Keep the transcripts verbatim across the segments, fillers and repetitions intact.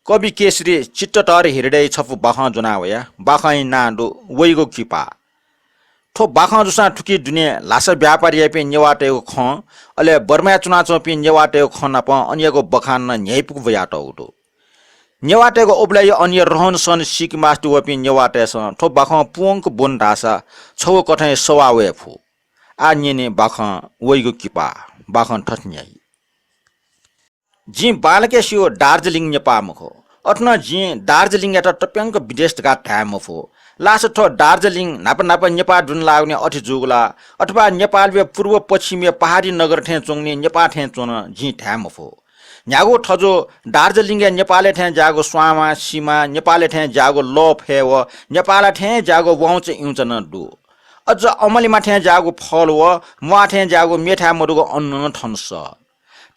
कवि केशरी चित्तधर हृदय छपु बाखं ज्वना वया। बाखंया नां दु वइगु किपा। थ्व बाखं जूसां थुकी दुने ल्हासा व्यापार याइपिं नेवाःतय्गु खँ, अले बर्माय् च्वनाच्वंपिं नेवाःतय्गु खँ नाप अनयागु बखान नं न्ह्याइपुक ब्वयातःगु दु। नेवाःतय्गु उबलय् अनया रहन सहन सीके मास्ति वःपिं नेवाःतय्सं थ्व बाखं पूवंक ब्वन धाःसा छगू कथंया सवाः वये फु। आः न्यने बाखं वइगु किपा। बाखं थथे न्ह्याइ। जिं बांलाक स्यू, दार्जिलिङ नेपाः मखु। अथे नं जिं दार्जिलिङयात तप्यंक विदेश धकाः धाये मफु। लास थ्व दार्जिलिङ न्हापा न्हापा नेपाः दुने लाःगुलिं अथे जूगु ला, अथवा नेपालया पूर्व पश्चिमया पहाडी नगर थें च्वंगुलिं नेपाः थें च्वन जिं धाये मफु। न्ह्यागु थजु दार्जिलिङया नेपालय् थें ज्याःगु स्वांमा सिमा, नेपालय् थें ज्याःगु लः फय् व नेपालय् थें ज्याःगु वाउँचा इउँचा नं दु। अझ अमलिमा थें ज्याःगु फल व म्वाः थें ज्याःगु मेथाय् मदुगु अन्न नं थन सः।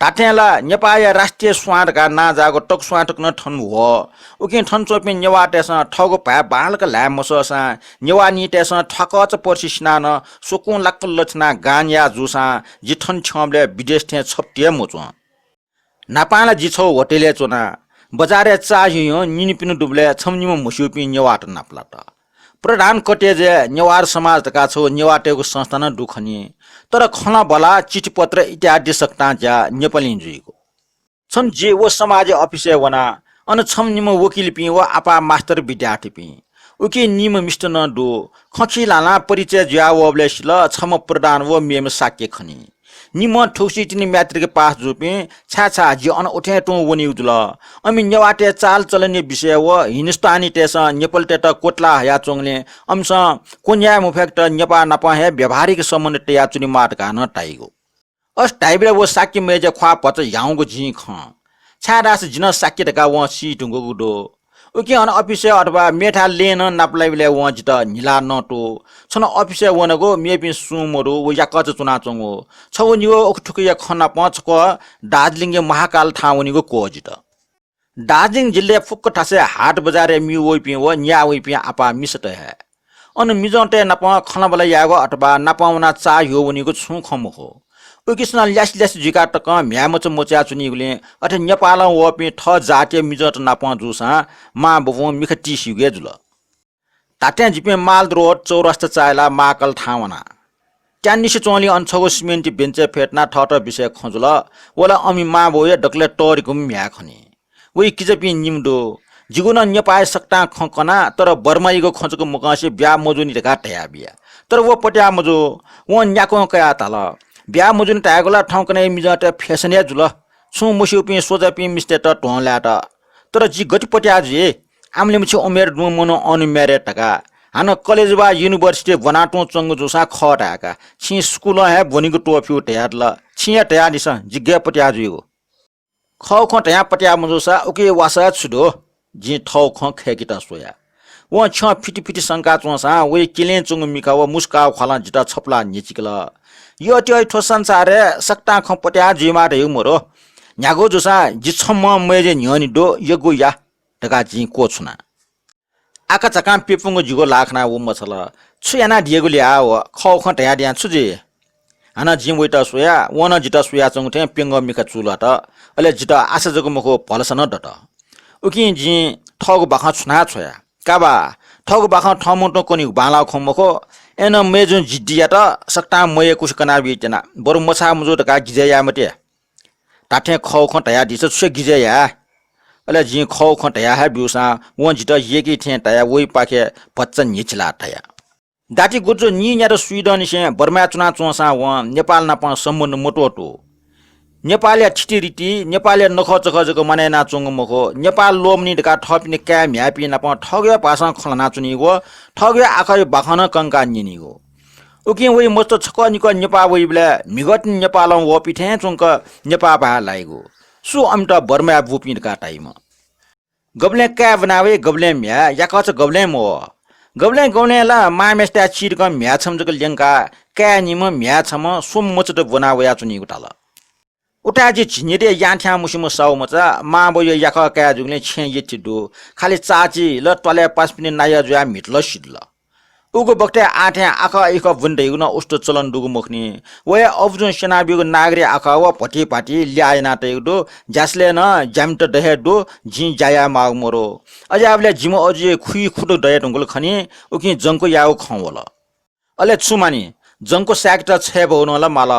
धात्थें ला नेपाःया राष्ट्रिय स्वां धकाः नां जाःगु तकस्वां तक नं थन वः। उकिं थन च्वंपिं नेवाःतय्सं थःगु भाय् बांलाक ल्हाये मसःसां नेवाः निइतय्सं थ्वाकःचा पर्सि सिनाः नं स्वकुं लाक्क लछिनाः गां न्याः जूसां जि थन थ्यंबलय् विदेश थें छप्ति हे मच्वं। न्हापां ला जि छगू होटलय् च्वना। बजारय् चाः ह्यूह्यूं निनिपिनि दुबलय् छम्ह निम्ह म्हस्यूपिं नेवाःत नापलात। प्रधान कटेजय् नेवार समाज धकाः छगू नेवाःतय्गु संस्था नं दु खनी। तर खँल्हाबल्हा, चिठीपत्र इत्यादि सकतां ज्या नेपालीं जुइगु। छन्हु जि व समाजया अफिसय् वना। अन छम्ह निम्ह वकिलपिं व आपाः मास्टर विद्यार्थीपिं, उकी निम्ह मिस्त नं दु। खँ खिलानाः परिचय जुया वःबलय् सिल, छम्ह प्रधान व मेम्ह शाक्य खनी। निम्हं थुगुसी तिनि म्याट्रिक पास जूपिं छाय् छाय् जि अन उथें तुं वनीगु जुल। अमि नेवाःतय् चालचलनया विषय व हिन्दुस्तानीतय्सं नेपालीतय्त क्वतला हयाच्वंगुलिं अमिसं क्वन्याये मफय्केत नेपाः नाप हे व्यावहारिक सम्बन्ध तयाच्वनेमाः धकाः नं धाइगु। अथे धाइबलय् व शाक्य मय्जया ख्वाः भचा ह्याउँगु जिं खं, छाय्धाःसा जि नं शाक्य धकाः वं सी धुंकूगु दु। उकिं अन अफिसय् अथवा मेथाय् लँय् नं नापलाइबलय् वं जितः न्हिला नतू। छन्हु अफिसय् वनागु, मेपिं सुं मदु, व याकःचा च्वनाच्वंगु। छगू निगू उखुथुखुया खँ नाप छकः दार्जिलिङया महाकाल थाहां वनीगु क्वः जितः। दार्जिलिङ जिल्लाय् फुक्क थासय् हाट बजारय् म्ये वइपिं व न्याः वइपिं आपाः मिसात हे। अन मिजंतय् नाप खँल्हाबल्हा यायेगु अथवा नाप वनाः चाः ह्यू वनीगु छुं खँ मखु। उकिसं ल्यासे ल्यासे जुइकाः तकं म्ह्याय्मचा मचायाच्वनीगुलिं अथे नेपालं वःपिं थः जातिया मिजंत नाप जूसां मां बबुं मिखा तिसिइगु हे जुल। धात्थें जिपिं माल रोड चौरास्ता चाःहिलाः महाकाल थाहां वना। त्यानिसे च्वंलिं अन छगू सिमेन्टया बेन्चय् फ्यतुनाः थःत विषय खँ जुल। व ला अमि मां बौया दकलय् तःधिकःम्ह म्ह्याय् खनी। वइ किजापिं निम्ह दु। जिगु नं नेपाःया सकतां खँ कना, तर बर्मायागु खँ जक मकंसे ब्याहा मजूनि धकाः धयाबिया। तर व पत्याः मजू। वं न्याक्वं कयाः धाल, ब्याहा मजूनि धायेगु ला थौंकन्हय् मिजंतय् fashion हे जुल। छुं मस्यूपिं स्वजापिं मिस्तय्त ध्वं लायेत। तर जि गथे पत्याः जुइ? आमले मछि उमेर दुम्ह मनू unmarried धकाः। हानं college वा university ब्वनातुं च्वंगु जूसां खः धाय्का। छिं स्कूलं हे ब्वनीगु त्वःफ्यू धयादिल। छिं हे धयादिसँ, जि गय् पत्याः जुइगु? खः खँ धयाः पत्याः मजूसा उकिया वासः छु दु? जिं थः खँ खय्केत स्वया। वं छ्यं फिति फिति संका च्वंसां वइ किलें च्वंगु मिखा व मुस्काः ख्वालं जितः छपलाः न्ह्यचिकल। यःत्यः थ्व संसारय् सकतां खँ पत्याः जुइमाः धइगु मदु। न्ह्यागु जूसां जि छम्ह मय्जु न्ह्यःने दु, यग्गु या धकाः जिं क्वछुना। आकाझाकां प्यपुंगु जिगु ल्हाः खनाः व मछाल। छु यानादियागु ले आः व? खः खँ धयादियां छु जुइ? हानं जिं वइत स्वया, वं नं जितः स्वयाच्वंगु थें प्यंगः मिखा चूलात। अले जितः आशा जक मखु, भलसा नं दत। उकिं जिं थःगु बाखं छुनाः छ्वया। का बा, थःगु बाखं थःम्हं तुं कनीगु बांलाःगु खँ मखु। अय्नं मय्जुं जिद्दीयात सकतां मयय्कुसे कनाबी त्यना, बरु मछाः मजू धकाः गिजय् याये मते। धात्थें खः खँ धयादिसँ, छु हे गिजय् याये? अले जिं खः खँ धया हे ब्यूसां वं जितः यय्की थें धयाः वइपाखे भचा न्ह्यचिलाः धया। दाति गुज्जु नीन्यादँ स्वीदँनिसें बर्माय् च्वनाच्वंसां वं नेपाल नाप सम्बन्ध मत्वःतू। नेपालया थितिरिति, नेपालया नखःचखः जक मानय् यानाच्वंगु मखु, नेपाल ल्वःमनी धकाः थःपिनि काय् म्ह्याय्पिं नाप थःगु हे भाषां खँ ल्हानाच्वनीगु, थःगु हे आखःया बाखं नं कंकाः न्यनीगु। उकिं वइ मस्त छकः निकः नेपाः वइबलय् म्हिगःतिनि नेपालं वःपिं थें च्वंक नेपाः भाय् लाइगु। सु अमित बर्माय् बूपिं धकाः धाइम्ह? गबलें काय् ब्वना वइ, गबलें म्ह्याय्, याकःचा गबलें मवः। गबलें गबलें ला मांम्हेसिथाय् चिधिकं म्ह्याय् छम्ह जक ल्यंकाः काय् निम्ह, म्ह्याय् छम्ह, स्वम्ह मचात ब्वना वयाच्वनीगु धाल। उताय् जि झिंनिदँय् यां थ्यां मुसिम्ह साहु मचा, मां बौया याकः काय् जूगुलिं छेँय् यःथें दु। खालि चाःचिल, त्वालय् पासापिनि नायः जुयाः म्हितल सिधल। उगु बखतय् आः थें आखः इखः ब्वने धइगु नं उस्ता चलन दुगु मखुनि। व हे अबुजुं स्यनाब्यूगु नागरी आखः व भति भाति ल्याः याना तइगु दु। ज्यासलय् नं ज्यामित द हे दु, जिं ज्या याये माःगु मदु। अज्याःबलय् जिमि अजुया खुइ खुदु दये धुंकल खनी। उकिं जंक्व यायेगु खँ वल। अले छु मानि, जंक्व साय्‌केत छय्‌भौ नं ला माल।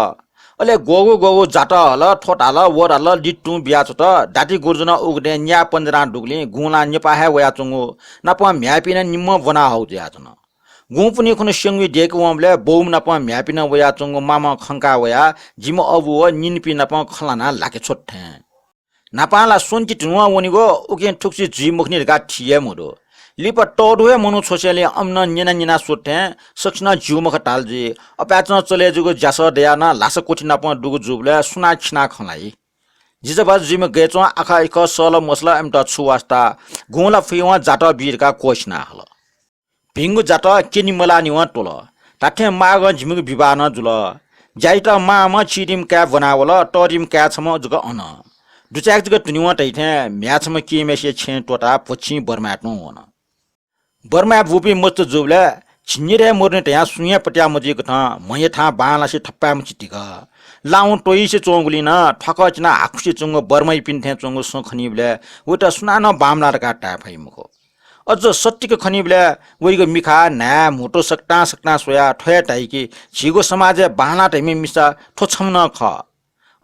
अले ग्वःगु ग्वःगु जातः हल, थ्व धाल, व धाल, लित तुं बियाच्वत। दाति गुरुजुं नं उगु दँय् न्याय पञ्जरां दुगुलिं गुंलां नेपाः हे वयाच्वंगु नापं म्ह्याय्‌पिं नं निम्हं ब्वना हःगु जुयाच्वन। गुंपुन्हि खुन्हु स्यंगुइ देके वंबलय् बौम्ह नापं म्ह्याय्‌पिं नं वयाच्वंगु मामं खंका वयाः जिमि अबु व निनिपिं नापं खँ ल्हानाः ल्हाके छ्वत थें। न्हापां ला स्वन्ति धुनुवं वनीगु, उकिं थुगुसी जुइ मखुनि धकाः थी हे मदु। लिपा तःधु हे मनू छ्वसेंलि अम्नं न्यना न्यना स्वत थें सकसिनं ज्यू मखु धाल जुइ। अपाय्‌चं चले जूगु ज्यासः दयाः नं ल्हासा क्वथि नापं दुगु जूबलय् सुनां खिनाः खँ ल्हाइ। जिजभाजु जुइम्ह गय् च्वं आखः इखः सल मसल अमित छु वास्ता, गुं ला फुइवं जातः बी धकाः क्वःछिना हल। भिंगु जातः क्यने मलाःनिवं त्वल। धात्थें माःगं जिमिगु विवाह नं जुल। ज्याइत मांम्ह चिधिम्ह काय् ब्वना वल, तःधिम्ह काय् छम्ह जक अन। दुचाय्‌क जक धुनेवं धइथें म्ह्याय् छम्ह केहेँम्हेसिया छेँय् त्वःताः भ्वछिं बर्माय् तुं वन। बर्माय् बूपिं मस्त जूबलय् झिंनिदँ हे मरुनि धयां सुं हे पत्याः मजुइकथं म्हया थां बांलासे थपाय्‌म्ह चितिक। लाहुं त्वइसे च्वंगुलिं नं थ्वाकः चिनाः हाकुसे च्वंगु बर्माइपिं थें च्वंगु सँ खनीबलय् वइत सुनानं बांमलाः धकाः धाये फइ मखु। अझ सत्तिक खनीबलय् वइगु मिखा, न्हाय्, म्हुतु सकतां सकतां स्वयाः थ्व हे धाइ कि झीगु समाजय् बांलाः धइम्ह मिसा थ्व छम्ह नं खः।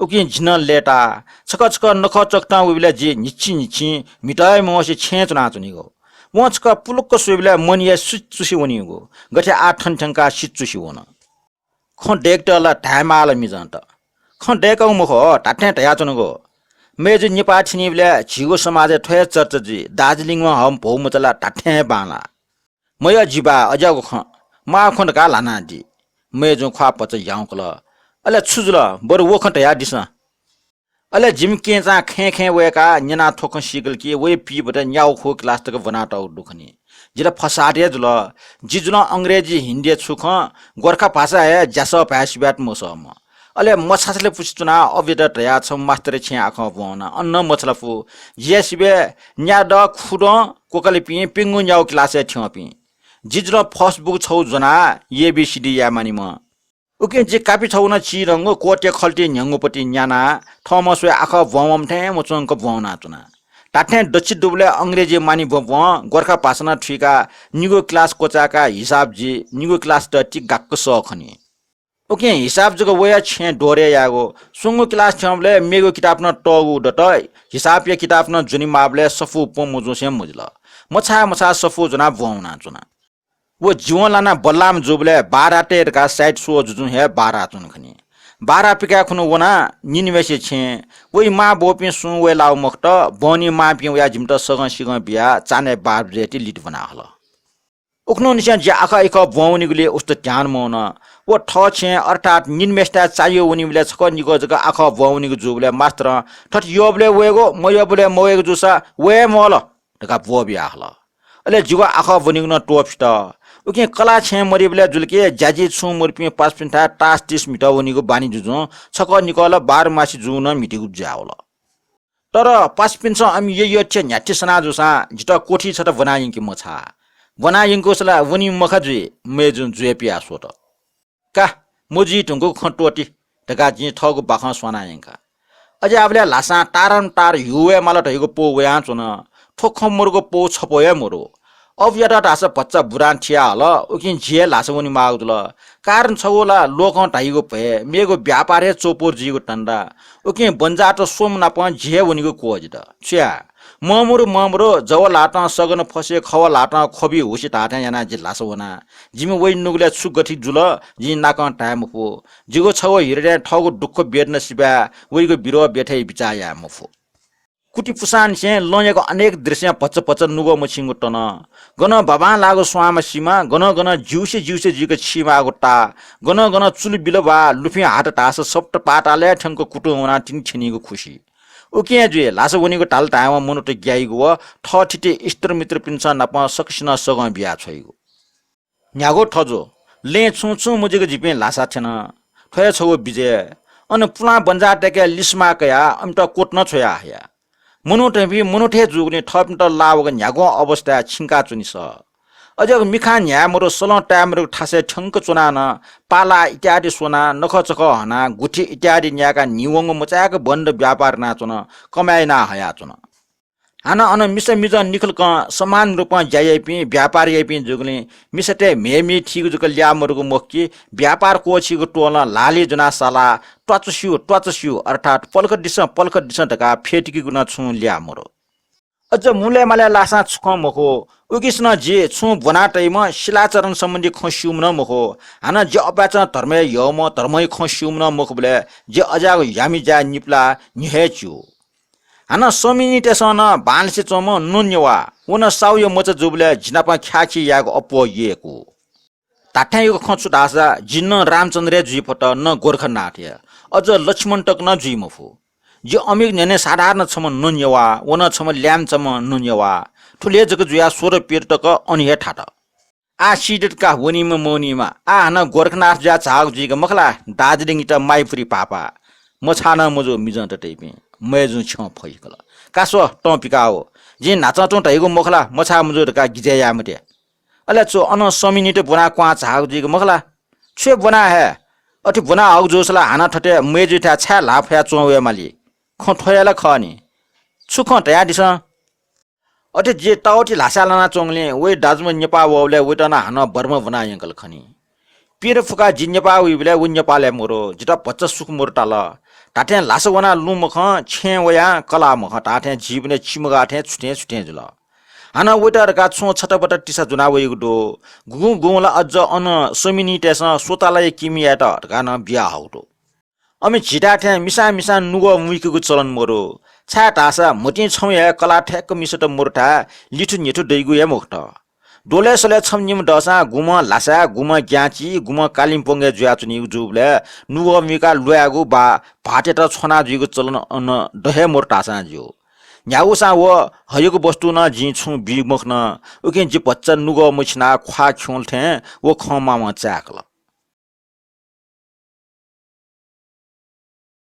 उकिं जि नं लय्‌ताः छकः छकः नखः चकतं वइबलय् जि न्हिच्छि न्हिच्छि म्हितः हे मवसे छेँय् च्वनाच्वनीगु। वं छकः पुलुक्क स्वइबलय् मनया सित चुसे वनीगु, गथे आः थन थ्यंकाः सित चुसे वन। खँ दय्‌केत ला धायेमाल मिजंत। खँ दय्‌कागु मखु, धात्थें धयाच्वनागु। मय्‌जु नेपाः थ्यनीबलय् झीगु समाजय् थ्व हे चर्चा जुइ, दार्जिलिङं हःम्ह भौमचा ला धात्थें हे बांलाः। मयः जि बाः, अज्याःगु खँ, माःगु खँ धकाः ल्हानादी। मय्‌जुं ख्वाः भचा याउँकल। अले छु जुल, बरु व खँ धयादिसँ। अले जिमि केहेँचां खँय् खँय् वय्‌काः न्यनाः थ्व खँ सीकल कि वया पीबत न्यागू खुगू class तक ब्वनातःगु दु खनी। जि ला फसाद हे जुल। जि जुलं अंग्रेजी, हिन्दी छु खँ, गोर्खा भाषा हे ज्यासः भाय् सिबय् मसःम्ह। अले मछासलय् पुसे च्वनाः अबुयात धयाः छम्ह मास्तर छेँय् आखः ब्वं वना। अन नं मछालापु। जिया सिबय् न्यादँ, खुदँ क्वकालिपिं प्यंगू न्यागू class-य् थ्यंपिं। जि जुलं first book छगू ज्वनाः A B C D याये मानिम्ह। उकिं जि कापि छगू नं चिधंगु क्वःतय् खल्तिइ न्ह्यंगुपति न्यानाः थःम्हं स्वयाः आखः ब्वं वंम्ह थें मच्वंक ब्वं वनाच्वना। धात्थें दच्छि दुबलय् अंग्रेजी मानि ब्वं ब्वं गोर्खा भाषा नं थुइकाः निगू class क्वचाय्‌काः हिसाब जि, निगू class दति गाक्क सः खनी। उकिं हिसाब जक वया छेँय् दोहरे यायेगु। स्वंगू class थ्यंबलय् मेगु किताब नं तःगु दत, हिसाबया किताब नं ज्वनेमाःबलय् सफू प्वँ मजूसें मजिल। मछाय् मछाय् सफू ज्वनाः ब्वं वनाच्वना। व जिवं लानाः बल्लाःम्ह जूबलय् बारा तये धकाः side show जुजुं हे बारा च्वन खनी। बारा पिकाय् खुन्हु वनाः निनिम्हेसिया छेँय् वइ मां बौपिं सुं वये लाःगु मखुत, बहनी मांपिं वयाः जिमित सगं सिगं बियाः चान्हय् बाह्र बजेति लित ब्वना हल। उखुन्हुनिसें जि आखः इखः ब्वं वनीगुलिइ उस्ता ध्यान मवन। व थः छेँय् अर्थात् निनिम्हेसिथाय् चाय् वनीबलय् छकः निकः जक आखः ब्वं वनीगु जूबलय् मास्तरं थथे यःबलय् वयेगु, मयःबलय् मवयेगु जूसा वये हे मवल धकाः ब्वःबिया हल। अले जिगु आखः ब्वनीगु नं त्वःफित। उकिं कलाः छेँय् मदीबलय् जुल कि ज्याझी छुं मदुपिं पासापिन्थाय् तास तिस म्हितः वनीगु बानी जुजुं छकः निकः ला बारमासी जूगु नं म्हितीगु जुयावल। तर पासापिन्सं अमि यःयःथ्यः न्ह्याथे सना जूसां जितः क्वथि छता ब्वना यंके मछाः। ब्वना यंकूसा ला वनी मखा जुइ, मय्‌जुं ज्वय् पियाः स्वत। का, मजुइ धुंकूगु खँ त्वःति धकाः जिं थःगु बाखं स्वाना यंका। अज्याःबलय् ल्हासां तारं तार ह्यू वये माल धइगु पौ वयां च्वन। थ्व खँ मदुगु पौ छपौ हे मदु। अबुयात धाःसा भचा बुरां थिया हल, उकिं जि हे ल्हासा वने माःगु जुल। कारण छगू ला लोकं धाइगु भय, मेगु व्यापार हे चौपौर जुइगु धन्दा। उकिं बन्जाःत स्वम्ह नापं जि हे वनेगु क्वःजित। छु याये? ममरु ममरु, जव ल्हातं सगन फसे, खव ल्हातं ख्वबि हुसे धाःथें यानाः जि ल्हासा वना। जिमि वइ नुगलय् छु गथे जुल, जिं नाकं धाये मफु। जिगु छगू हृदयं थःगु दुःख वेदना सिबाय् वइगु बिरोह ब्यथय् बिचाः याये मफु। कुति पुसांनिसें लँयागु अनेक दृश्यं भचा भचा नुगः मछिंगु तन। गनं बाबांलाःगु स्वांमा सिमा, गनं गनं ज्यूसे ज्यूसे जुइक छिमाःगु ताः, गनं गनं चुलु बिल वा लुफिं हात धाःसा सप्त पातालय् थ्यंक कुतुं वनाः तिनि थ्यनीगु खुसि। उकिं जुइ, ल्हासा वनीगु धाल धायेवं मनूत ग्याइगु व थःथिति इष्टमित्रपिन्सं नाप सकसिनं सगं बिया छ्वइगु। न्ह्यागु थजु, लँय् छुं छुं मजुइक जिपिं ल्हासा थ्यन। थ्व हे छगू विजय। अन पुलां बन्जाःतय्‌के लिसमा कयाः अमित कोट नं छ्वया हया। मनूत हे मनूत हे जूगुलिं थःपिन्त लाः वःगु न्ह्यागुं अवस्थाय् छिंका च्वने सः। अज्याःगु मिखां न्ह्याये मरु, सलं ताये मरुगु थासय् थ्यंक च्वनाः नं पाला इत्यादि स्वनाः नखःचखः हनाः गुथि इत्यादि न्यायेकाः न्हिवंगु मचाय्क बन्द व्यापार यानाच्वन, कमाय् याना हयाच्वन। हानं अन मिसा मिजं निखलकं समान रूपं ज्या याइपिं, व्यापार याइपिं जूगुलिं मिसातय् म्हेमे थीगु जक ल्याः मरुगु मखु कि व्यापार क्वःछीगु त्वलं ल्हालय् ज्वनाः सालाः त्वाचस्यू, त्वाचस्यू, अर्थात् पलख दिसँ, पलख दिसँ धकाः फ्यतुकीगु नं छुं ल्याः मरु। अझ मुलय् मालय् लाःसां छु खँ मखु। उकिसनं जि छुं ब्वना तइम्ह शिलाचरण सम्बन्धी खँ स्यूम्ह नं मखु। हानं जि अपाय्चं धर्मय् यःम्ह, धर्मया खँ स्यूम्ह नं मखुबलय् जि अज्याःगु यामि ज्याय् निपलाः न्ह्यः हे च्यू। हानं स्वामिनीतय्सं नं बांलासे च्वंम्ह नुनेवाः, व नं साहुया मचा जूबलय् जि नाप ख्याःखी यायेगु अप्वः यय्कू। धात्थें यक्व खँ छु धाःसा जि नं रामचन्द्र हे जुइ फत, नं गोरखनाथ हे, अझ लक्ष्मण तक नं जुइ मफु। जि अमिगु न्ह्यःने साधारण छम्ह नुनेवाः, व नं छम्ह ल्याय्म्ह च्वंम्ह नुनेवाः। थुलि हे जक जुयाः सोह्र पीर तक अन हे थात। आः सीदत का, वनीम्ह मवनीम्ह, आः हानं गोरखनाथ जुयाः झाःगु जुइक मखु ला, दार्जिलिङयात माइपुरी पापा। मछाः नं मजू मिजंत तइपिं, मय्जुं छ्यं फइकल। का स्व, तं पिकाः व। जिं न्हाचः तुं धइगु मखु ला, मछाः मजू धकाः गिजय् याये मते। अले छु अन स्वामिनीत ब्वनाः क्वहां झाःगु जुइक मखु ला? छु हे ब्वनाः हये? अथे ब्वना हःगु जूसा ला हानं थथे मय्जुयाथाय् छाय् ल्हाः फयाः च्वं वये माली? खँ थ्व हे ला खः नि। छु खँ धयादिसँ? अथे जि तावथि ल्हासाय् लानाच्वंगुलिं वइ दाजुम्ह नेपाः वःबलय् वइत नं हानं बर्मा ब्वना यंकल खनी। पीर फुकाः जि नेपाः वइबलय् व नेपालय् मरु, जितः भचा सुख मरु ताल। धात्थें ल्हासा वनाः लुँ मखं, छेँय् वयाः कलाः मखं, धात्थें जीवनय् चिमगाः थें छुथें छुथें जुल। हानं वइत धकाः छुं छताबता तिसा ज्वना वइगु दु। गुगुं गुगुं ला अझ अन स्वामिनीतय्सं स्वतालाया किमि यायेत धकाः नं बिया हःगु दु। अमे झीथाय् थें मिसां मिसां नुगः मुइकेगु चलन मरु। छाय्धाःसा म्हतिं छम्ह हे कलाः थय्क मिसात मरुथाय् लिथु न्हिथु दइगु हे मखुत। द्वलय् सलय् छम्ह निम्ह दःसां गुम्हं ल्हासाय्, गुम्हं ग्याँचि, गुम्हं कालिम्पोङय् जुयाच्वनीगु जूबलय् नुगः मुइकाः ल्वायेगु वा भाःतयात छ्वना जुइगु चलन अन द हे मरु धाःसां ज्यू। न्ह्यागुसां व हयागु वस्तु नं जिं छुं बी मखन। उकिं जि भचा नुगः मछिनाः ख्वाः खिउँल थें व खँ मामं चाय्कल।